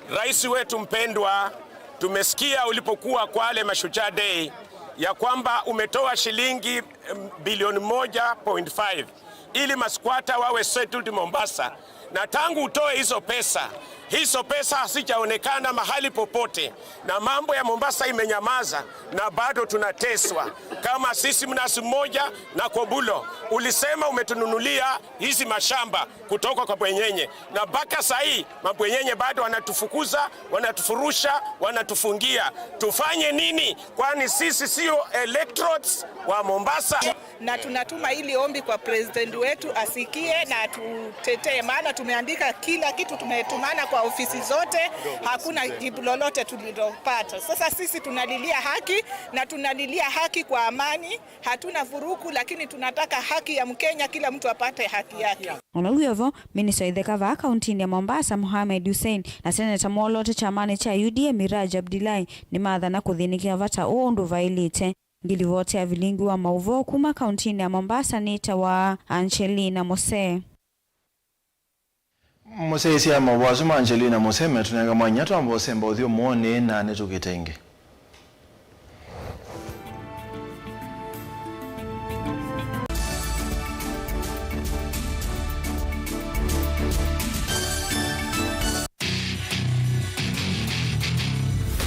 Rais wetu mpendwa, tumesikia ulipokuwa Kwale Mashujaa Day ya kwamba umetoa shilingi, mm, bilioni moja point five ili maskwata wawe settled Mombasa, na tangu utoe hizo pesa, hizo pesa hazijaonekana mahali popote, na mambo ya Mombasa imenyamaza, na bado tunateswa. Kama sisi mnasi mmoja na Kobulo, ulisema umetununulia hizi mashamba kutoka kwa bwenyenye, na mpaka saa hii mabwenyenye bado wanatufukuza, wanatufurusha, wanatufungia. Tufanye nini? Kwani sisi sio electorates wa Mombasa? Na tunatuma hili ombi kwa president wetu asikie na atutetee, maana tumeandika kila kitu, tumetumana kwa ofisi zote, hakuna jibu lolote tulilopata. Sasa sisi tunalilia haki na tunalilia haki kwa amani. Hatuna vurugu, lakini tunataka haki ya Mkenya, kila mtu apate haki yake. O na wĩ o vo, minista wa itheka vaa kauntinĩ ya Mombasa, Mohamed Hussein, na seneta mwoloote kyamanĩ kya U D A, Miraj Abdullahi, nĩmathana kũthĩnĩkĩa vata ũũ ũndũ vaĩlĩte. Ngilivoti ya vilingi wa maũvoo kuma kauntinĩ ya Mombasa nĩtawa Angelina Mose. Mũsyaĩĩsya maũvoo asu ma Angelina Museme, tũnenga mwanya twamba ũsemba ũthyũmũonĩ na nĩtũkĩte ĩngĩ.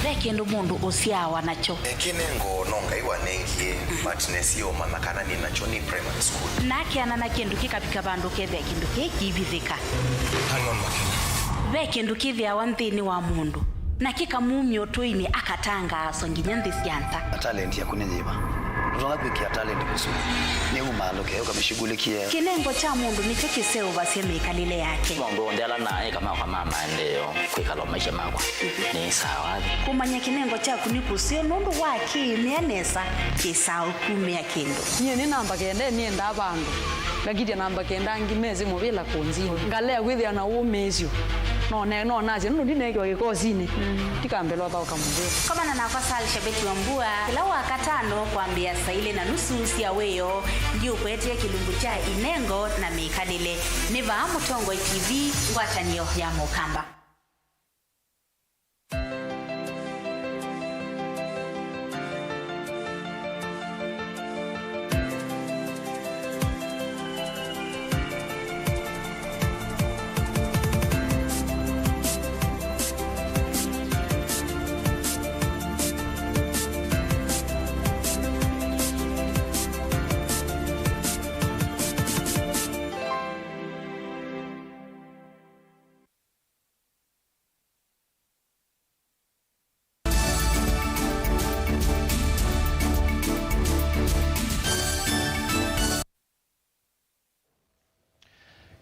Ve kĩndũ mũndũ ũsyaawa nakyo. Kĩnengo no Ngai wanengie, but nesie ũmanya kana nĩ nakyo nĩ primary school. Na akeana na kĩndũ kĩkavika vandũ ũkethĩa kĩndũ kĩĩ kĩivithĩka. Hang on, Makena. Ve kĩndũ kĩthĩawa nthĩnĩ wa mũndũ, na kĩkamumya ũtũinĩ, akatangaaswa nginya nthĩ sya nza. Talent yaku nĩ yĩva? Ndũtonya kwĩkĩa talent kũsu. Nĩ uma andũ keo kamĩshughulikie. Kĩnengo kya mũndũ nĩkyo kĩseũvasya mĩkalĩle yake. Maũndũ onthe ala naĩ kama kwa ma maendeeo, kwĩkala maisha makwa nĩ sawa. Kũmanya kĩnengo kyaku nĩ kũseo nũndũ wa kĩĩmĩa nesa kĩsaa ũkumĩa kĩndũ. Nyie nĩ namba kenda, nĩendaa vandũ. Ngakitya namba kenda angĩ mesĩ mũvĩla kũnzini. Ngalea kwĩthĩa na ũmĩĩsyo. No ne-, no nasya nũndũ ndineekiwa kĩkosinĩ. Ndikambĩlwa thaũka mũvĩla. Komana nakwa Sal Shabeti Wambua kĩla Wakatano kwambĩĩa saa ilĩ na nusu sya wĩoo. Ndiũkũetee kĩlungu kya inengo na mĩkalĩle. Nĩ vaa Mũtongoi T V, ngwatanĩo ya Mũkamba.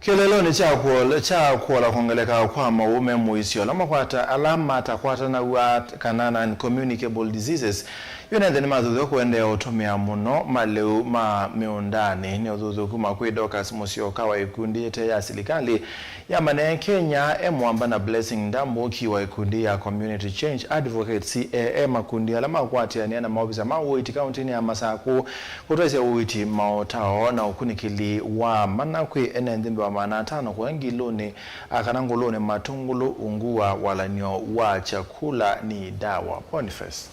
Kĩeleelonĩ kya kũol-, kya kũola kwongeleka kwa maũũ me mũisyo ala makwata-, ala matakwatanaw'a kana non-communicable diseases, yu nenthe nĩmathuthw'a kũendeea ũtũmĩa mũno malĩu ma mĩũndanĩ. Nĩ ũthuthyo kuma kwĩ Dorcas Mũsyoka wa ikundi ĩte ya silikalĩ ya Manee Kenya e mũamba na Blessing Ndamũki wa ikundi ya Community Change Advocates, C A A, makundi ala makwatĩanĩa na maovisa ma ũiiti kaũntĩnĩ ya Masakũ kũtwaĩsya ũiiti, maũtao na ũkunĩkĩli wa mana kwĩ ene nthĩ mbee wa maana atano kũya ngilũnĩ, a, kana ngũlũnĩ matũngũlũ ungu wa walany'o wa chakula ni dawa. Boniface.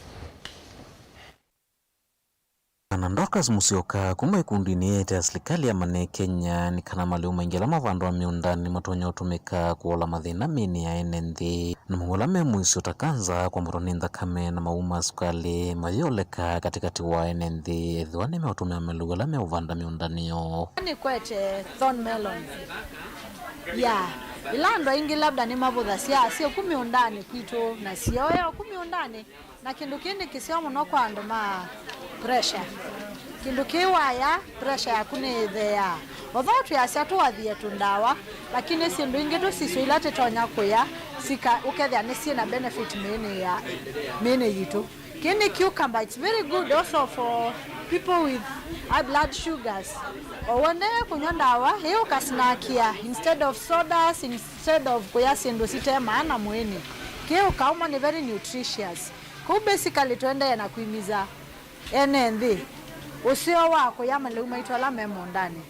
Na Dorcas Musyoka kuma ikundi nĩ ĩte ya silikalĩ ya Manee Kenya nĩ kana malĩu maingĩ ala mavandwa mĩũndanĩ matonya ũtũmĩka kũola mathĩna mĩĩnĩ ya ene nthĩ. Na maũũ ala me mũisyo ta kanza, kwambatwa nĩ nthakame na maũũ ma sukalĩ mayĩoleka katĩkatĩ wa ene nthĩ ethĩwa nĩmeũtũmĩa malĩu ala meũvanda mĩũndanĩ yoo. Nĩkwete thorn melon. Ya, ila andũ aingĩ labda nĩmavũthasya syĩ ku mĩũndanĩ kwitũ na syoya ku mĩũndanĩ. Na kĩndũ kĩĩ nĩ kĩseo mũno kwa andũ ma pressure. Kĩndũ kĩĩ waya, pressure yaku nĩĩtheeaa. Although twĩasya tũathie tũndawa, lakini syĩndũ ingĩ tũsisyo ila tũtonya kũya, sika-, ũkethĩa nĩ syĩ na benefit mĩĩnĩ ya, mĩĩnĩ yitũ. Kĩĩ nĩ cucumber, it's very good also for people with high blood sugars. O ũendee kũnywa ndawa, ĩĩ ũkasnakia instead of sodas, instead of kũya syĩndũ site maana mwĩĩnĩ. Kĩĩ ũkauma nĩ very nutritious. Kwoou basically tũendee na kwimiza ene nthĩ ũseo wa kũya malĩu maitũ ala me mũũndanĩ.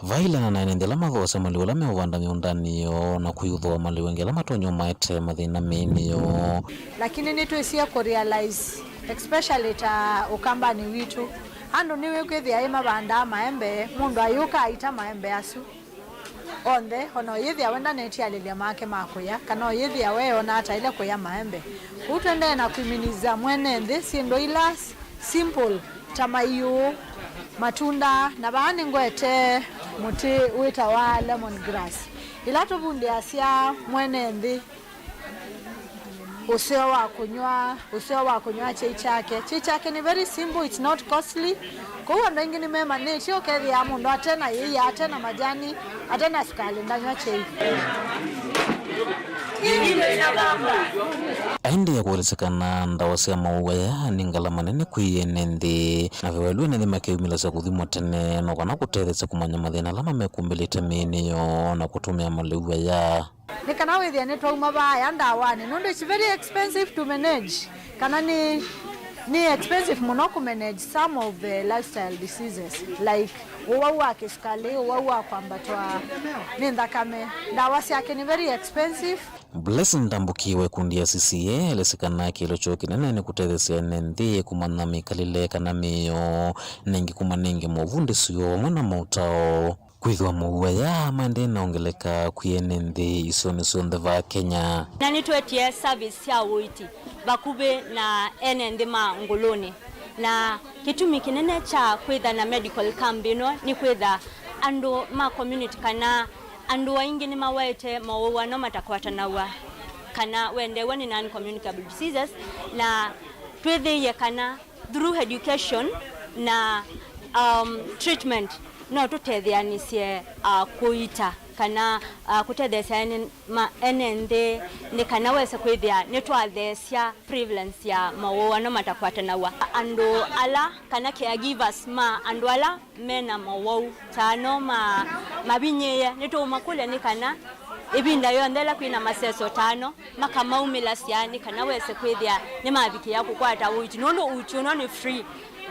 Vailana na ene nthĩ ala mathoosya malĩu ala meũvanda mĩũndanĩ yoo na kũyũthũa malĩu angĩ ala matonya ũmaete mathĩna mĩĩnĩ yoo. Lakini nĩtwĩsie kũrealize, especially ta Ũkambanĩ witũ, andũ nĩwĩkwĩthĩa ĩ mavandaa maembe, mũndũ ayũka aita maembe asu onthe, ona ũyĩthĩa we ndanetialĩlya make ma kũya, kana ũyĩthĩa we ona ataĩle kũya maembe. Ũu tũendee na kwĩminĩsya mwene nthĩ syĩndũ ila s-, simple, ta maiũ, matunda, na vaa nĩngwete mũtĩ wĩtawa lemon grass. Ĩla tũvundĩasya mwene nthĩ, ũseo wa kũnyw'a, ũseo wa kũnyw'a kyai kyake. Kyai kyake nĩ very simple, it's not costly. Kwoou andũ aingĩ nĩmemanĩtye, ũkethĩa mũndũ ate na yĩia, ate na majani, ate na sukalĩ, ndanyw'a kyai. Aendeea kũelesya kana ndawa sya maũũ aya nĩ ngalama nene kwĩ ene nthĩ, na ve waĩlu ene nthĩ makeyumĩlasya kũthimwa tene, no kana kũtetheesya kũmanya mathĩna ala mamekumbĩlĩte mĩĩnĩ yoo na kũtũmĩa malĩu aya. Nĩ kana wĩthĩe nĩtwauma vaaya ndawanĩ, nũndũ it's very expensive to manage, kana nĩ, Nĩ expensive mũno kũmanage some of the lifestyle diseases, like ũwau wa kĩsukalĩ, ũwau wa kwambatwa nĩ nthakame. Ndawa syake nĩ very expensive. Blessing Ndambuki wa ikundi ya C C A elesya kana kĩĩlo kyoo kĩnene nĩ kũtetheesya ene nthĩ kũmanya mĩkalĩle kana mĩĩ yoo, na ĩngĩ kũmanenga movundĩsyo vamwe na maũtao. Kwĩthĩwa mowau aya maendee na ongeleka kwĩ ene nthĩ isionĩ syonthe va Kenya. Na nĩtwetie service sya ũiiti vakuvĩ na ene nthĩ ma Ngũlũnĩ. Na kĩtumi kĩnene kya kwĩtha na medical camp ĩno nĩ kwĩtha andũ ma community kana andũ aingĩ nĩmawaĩte mowau ano matakwatanaw'a kana wendeew'a nĩ non-communicable diseases, na twĩthĩie kana through education na, um, treatment, no tũtetheanĩsye, uh, kũiita kana, uh, kũtetheesya ene, ma, ene nthĩ nĩ kana wese kwĩthĩa nĩtwatheesya prevalence ya mowau ano matakwatanaw'a. Andũ ala kana caregivers ma andũ ala mena mowau ta ano ma, mavinyĩĩe, nĩtũũmakũlya nĩ kana ĩvinda yonthe ĩla kwĩna masesyo ta ano, makamaumĩlasya nĩ kana wese kwĩthĩa nĩmavikĩa kũkwata ũiiti, nũndũ ũiiti ũno nĩ free,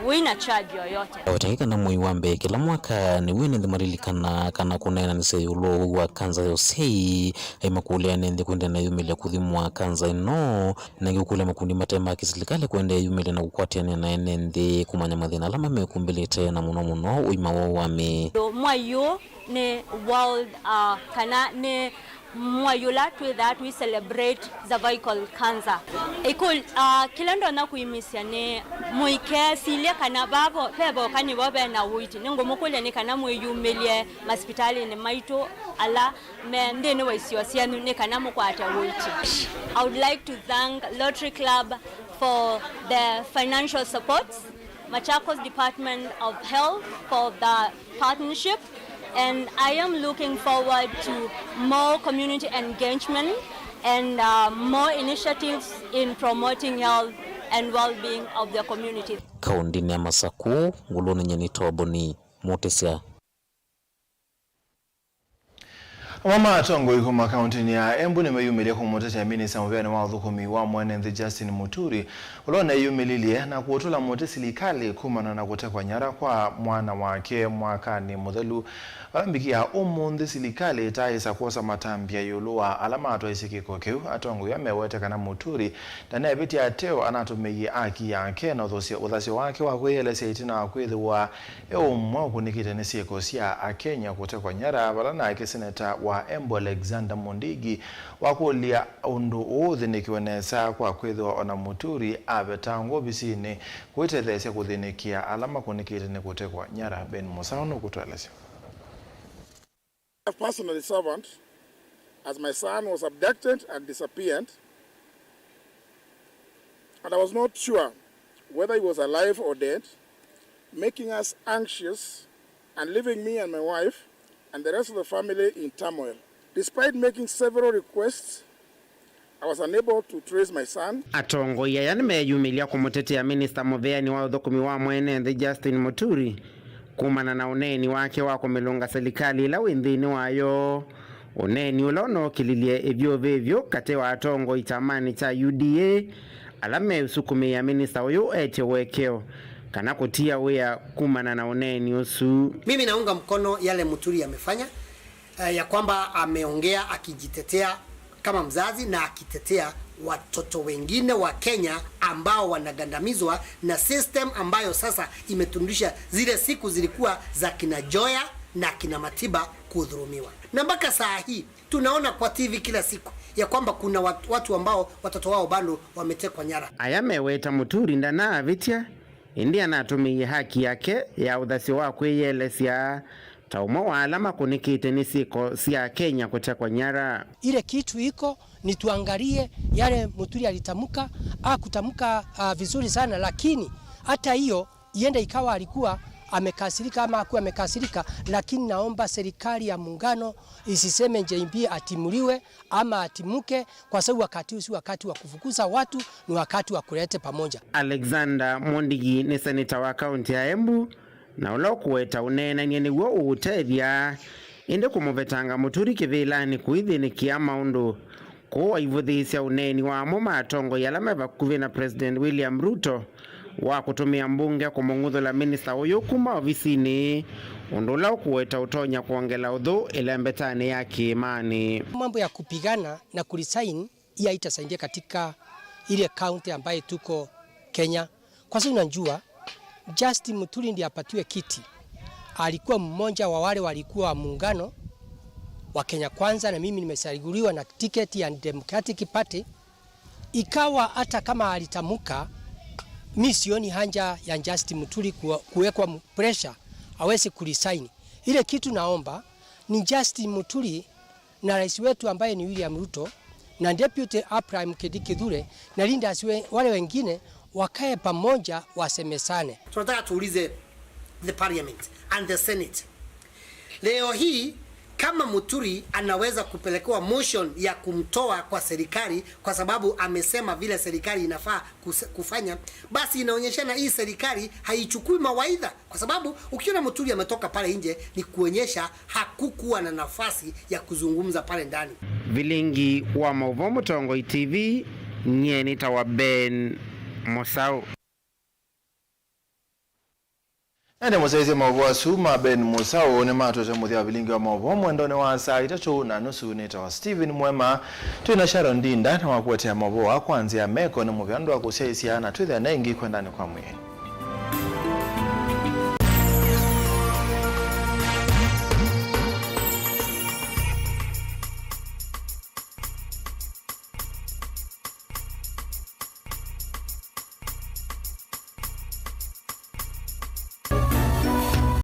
wĩna charge yoyote. Ũtangĩ kana mwei wa mbee kĩla mwaka nĩw'o ene nthĩ malilikanaa kana kũneenanĩsya ĩũlũ wa ũwau wa kanza ya ũsyai, aimakũlya ene nthĩ kũendeea na ĩyumĩlya kũthimwa kanza ĩno, na ĩngĩ kũkũlya makundi mate ma kĩsilikalĩ kũendeea ĩyumĩlya na kũkwatĩanĩa na ene nthĩ kũmanya mathĩna ala mamekumbĩlĩte, na mũno mũno ũima woo wa mĩĩ. Mwai ũũ nĩ world, uh, kana nĩ mwai ũla twĩthaa tũi celebrate cervical cancer. Ĩkũl-, uh, kĩla ndonya kũimisya nĩ mũikesilye kana vavo, ve voka nĩvo ve na ũiiti. Nĩngũmũkũlya nĩ kana mwĩyumĩlye masipitalĩnĩ maitũ ala me nthĩnĩ wa isio syenyu nĩ kana mũkwate ũiiti. I would like to thank Lottery Club for the financial support, Machakos Department of Health for the partnership, and I am looking forward to more community engagement and, uh, more initiatives in promoting health and well-being of the community. Kaũndĩnĩ ya Masakũ, Ngũlũnĩ, nyie nĩ Toboni Mũtĩsya. Amwe ma atongoi kuma kaũntĩnĩ ya Embu nĩmeyumĩlya kũmũtetea minista mũvĩanĩ wa ũthũkũmi wa mwene nthĩ Justin Muturi, ũla ũneeyumĩlilye na kũtũla mũtĩ silikalĩ kumana na kũtekwa nyara kwa mwana wake mwakanĩ mũthelu. Vala mbikĩa ũmũnthĩ, silikalĩ ĩtaaĩsa kwosa matambya ĩũlũ wa ala matwaisye kĩko kĩu, atongoi aa mewete kana Muturi ndanevĩtya ateo anatũmĩie aki yake na ũthasyo, ũthasyo wake wa kwĩyĩelesya ĩtina wa kwĩthĩwa e ũmwe ũkũnĩkĩte nĩ syĩko sya Akenya kũtekwa nyara, vala nake seneta wa Embu Alexander Mundigi wakũlya ũndũ ũũ ũthĩnĩkiwe nesa kwa kwĩthĩwa ona Muturi avetangwa ovisinĩ kwĩtetheesya kũthĩnĩkĩa ala makũnĩkĩte nĩ kũtekwa nyara. Ben Mũsao nũkũtũelesya. A personal servant, as my son was abducted and disappeared, and I was not sure whether he was alive or dead, making us anxious and leaving me and my wife and the rest of the family in turmoil. Despite making several requests, I was unable to trace my son. Atongoi aya nĩmeyumĩlya kũmũtetea minista mũveani wa ũthũkũmi wa mwene nthĩ Justin Muturi kumana na ũneeni wake wa kũmĩlũnga silikalĩ ĩla wĩ nthĩnĩ wayo, ũneeni ũla ũnookĩlilye ĩvyũvĩvyũ katĩ wa atongoi kyamanĩ kya U D A ala meũsukumĩĩa minista ũyũ etye ũekeo kana kũtia wĩa kumana na ũneeni ũsu. Mimi naunga mkono yale Muturi amefanya, eh, ya kwamba ameongea akijitetea kama mzazi na akitetea watoto wengine wa Kenya ambao wanagandamizwa na system ambayo sasa imetundisha zile siku zilikuwa za kina Joya na kina Matiba kudhulumiwa. Na mpaka saa hii tunaona kwa T V kila siku ya kwamba kuna wat-, watu ambao watoto wao bado wametekwa nyara. Aya meweta Muturi ndanaavĩtya, ĩndĩ anatũmĩie haki yake ya ũthasyo wa kwĩyĩelesya ta ũmwe wa ala makũnĩkĩte nĩ syĩko sya Kenya kũtekwa nyara. Ile kitu iko ni tuangalie yale Muturi alitamka, akutamka, ah, vizuri sana, lakini hata hiyo iende ikawa alikuwa amekasirika ama hakuwa amekasirika, lakini naomba serikali ya muungano isiseme J B atimuliwe ama atimuke, kwa sababu wakati huu si wakati wa kufukuza watu, ni wakati wa kulete pamoja. Alexander Mondigi nĩ seneta wa kaunti ya Embu, na ũla ũkũweta ũneenany'a nĩw'o ũũtethya, ĩndĩ kũmũvetanga Muturi kĩvĩlanĩ kũithĩnĩkĩa maũndũ. Kũu aivũthĩĩsya ũneeni wa amwe ma atongoi ala me vakuvĩ na President William Ruto, wa kũtũmĩa mbunge kũmũng'uthũla minista ũyũ kuma ovisinĩ, ũndũ ũla ũkũweta ũtonya kwongela ũthũ ĩlembetanĩ ya kĩĩmanĩ. Mambo ya kupigana na kuresign, hii haitasaidia katika ile kaunti ambaye tuko Kenya. Kwa sababu unajua, Justin Muturi ndiye apatiwe kiti. Alikuwa mmoja wa wale walikuwa wa muungano wa Kenya Kwanza, na mimi nimechaguliwa na tiketi ya Democratic Party. Ikawa hata kama alitamuka, mi sioni haja ya Justin Muturi kuwa-, kuwekwa mu-, pressure aweze kuresign. Ile kitu naomba ni Justin Muturi na rais wetu ambaye ni William Ruto na Deputy Abraham Kedi Kithure na leaders we-, wale wengine wakae pamoja wasemesane. Tunataka tuulize the parliament and the senate. Leo hii, kama Muturi anaweza kupelekewa motion ya kumtoa kwa serikali kwa sababu amesema vile serikali inafaa kuse-, kufanya, basi inaonyeshana hii serikali haichukui mawaidha, kwa sababu ukiona Muturi ametoka pale nje ni kuonyesha hakukuwa na nafasi ya kuzungumza pale ndani. Vilingi wa maũvoo Mũtongoi T V, nyie nĩtawa Ben Mũsaũ. Ene mũsyaĩĩsya maũvoo asu ma Ben Mũsaũ nĩmatũete mũthya wa vilingi wa maũvoo mwendonĩ wa saa itatũ na nusu. Nĩtawa Stephen Mwema. Twĩ na Sharon Ndinda na wakũetea maũvoo aa kwa nzĩa ya meko nĩ mũvea ndwa kũsyaĩĩsya na twĩthĩane ĩngĩ kwendanĩ kwa mwĩĩ.